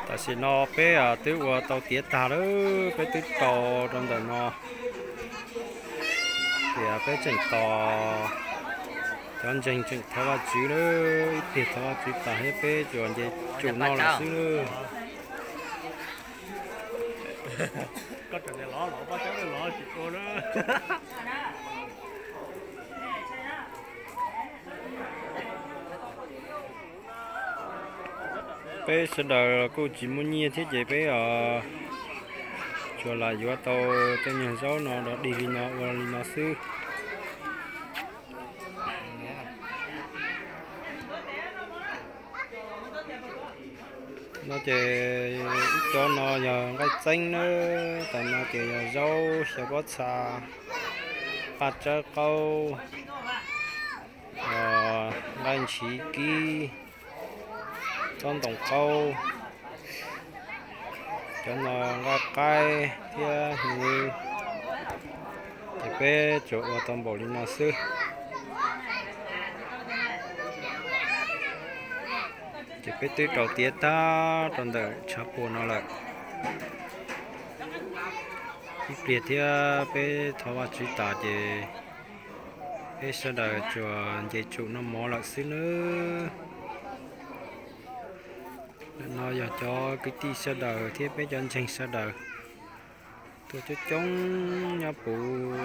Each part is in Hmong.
Tam sim no peb twb ua tau tiav tag lawm, peb twb rau rau ntawm no. Tias peb tseem tos cov ntseeg tseem thov Vajtswv lawm, ib pliag thov Vajtswv tas thiab peb tsuas nce tsum no lawm xwb lawm. Peb sawv daws kuj tsis muaj nyiaj thiab ces peb tsuas lam yuav tau tej nyuag zaub no dog dig li no ua li no xwb. No ces ib co no yog nqaij txeeb nawb, tam no ces yog zaub, xyaw pob txha, paj tsawb qaub, nqaij ntshiv kib, tsob ntoo qaub, cov no nqaij qaib thiab hnyuv. Ces peb tsuas ua tau npaum li no xwb. Ces peb twb rau tiav tag rau ntawm tshav puam no lawm. Ib pliag thiab peb thov Vajtswv tas ces peb sawv daws tsuas nce tsum noj mov lawm xwb nawb. Ntawm no yog cov kwv tij sawv daws thiab peb cov ntseeg sawv daws tuaj coob coob nyob puv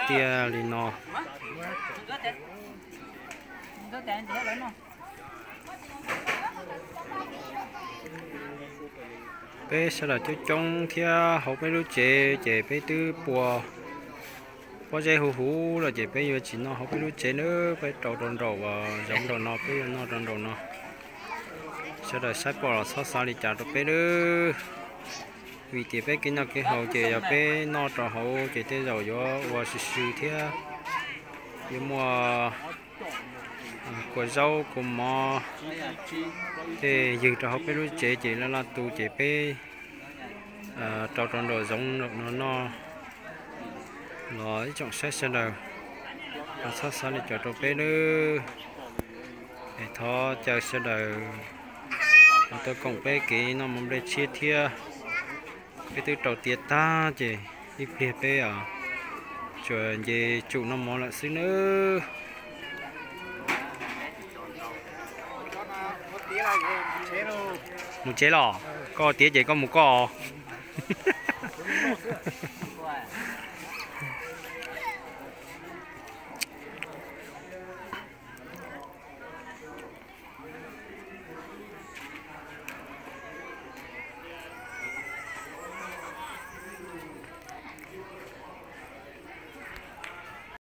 tiaj li no. Peb sawv daws coob coob thiab hauv peb lub tsev ces peb twb pua pob zeb huv huv lawm ces peb yuav tsis noj hauv peb lub tsev nawb, peb rau rau nraum zoov nraum no, peb yuav noj rau nraum no. Sawv daws saib pom los txhob xav li cas rau peb nawb, vim tias peb kev noj kev haus ces yog peb noj rau hauv ces tej zaum yuav ua swm swm thiab yuav muaj kua zaub kua mov tej ywg rau hauv peb lub tsev ces laj laj tus ces peb rau rau nraum zoov nraum no noj los ib tsoom saib sawv daws, txhob xav li cas rau peb nawb. Es thov caw sawv daws tuaj koom peb kev noj mov nplej tshiab thiab. Peb twb rau tiav tag ces ib pliag peb tsuas nce tsum noj mov lawm xwb nawb. Mus tsev los? Koj tiav ces koj mus koj.